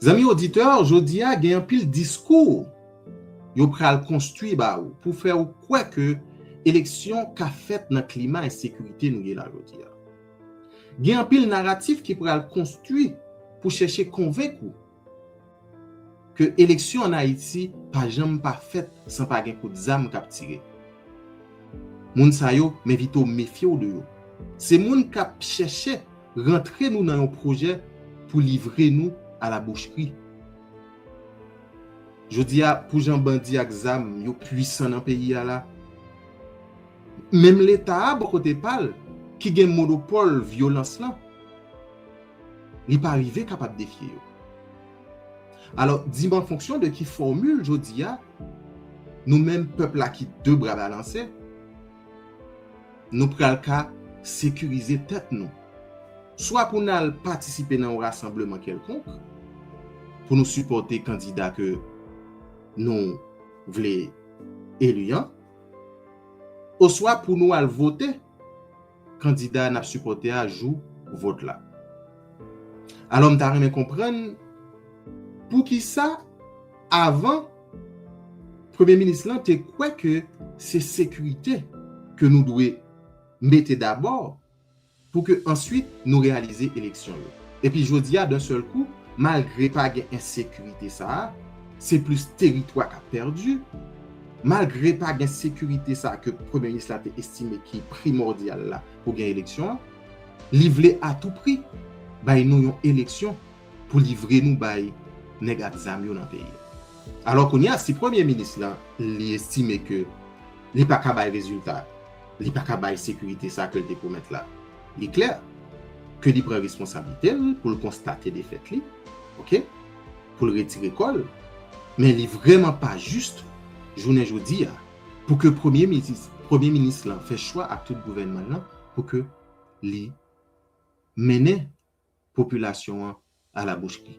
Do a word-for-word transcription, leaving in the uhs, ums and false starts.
Zanmi oditè, jodi a gen anpil diskou yo pral konstwi ba ou pou fè ou kwè ke eleksyon ka fèt nan klima ensekirite nou ye la jodi a. Gen anpil naratif ki pral konstwi pou chèche konvenk ou ke eleksyon ann Ayiti pa janm pa fèt san pa gen kout zam k ap tire. Moun sa yo, m envite w mefye w de yo. Se moun k ap chèche rantre nou nan yon pwojè pou livre nou a la bouchri. Jodi a, pou jan bandi ak zam yo pwisan nan peyi a la, menm Leta a bò kote pa l, ki gen monopòl vyolans lan, li pa rive kapab defye yo. Alò, di m an fonksyon de ki fòmil jodi a, nou menm pèp la ki de bra balanse, nou pral ka sekirize tèt nou. Swa pou n al patisipe nan yon rasanbleman kèlkonk, pou nou sipòte kandida ke nou vle eli an, oswa pou nou al vote kandida n ap sipòte a jou vòt la. Alò, m ta renmen konprann poukisa, avan, Premye Minis lan te kwè ke se sekirite ke nou dwe mete dabò pou ke answit nou reyalize eleksyon yo. Epi jodi a, d'un seul coup, malgre pa gen ensekirite sa a, se plis teritwa k ap pèdi. Malgre pa gen sekirite sa a ke Premye Minis la te estime ki primòdyal la pou gen eleksyon an, li vle a tou pri bay nou yon eleksyon pou livre nou bay nèg ak zam yo nan peyi a. Alò kounye a, si Premye Minis lan, li estime ke li pa ka bay rezilta, li pa ka bay sekirite sa ke l te pwomèt la, li klè ke li pran responsablite l pou l konstate defèt li, oke? Pou l retire kò l. Men li vrèman pa jis, jounen jodi a, pou ke Premye Minis, Premye Minis lan fè chwa ak tout gouvènman l lan pou ke li mennen popilasyon an a la bouchri.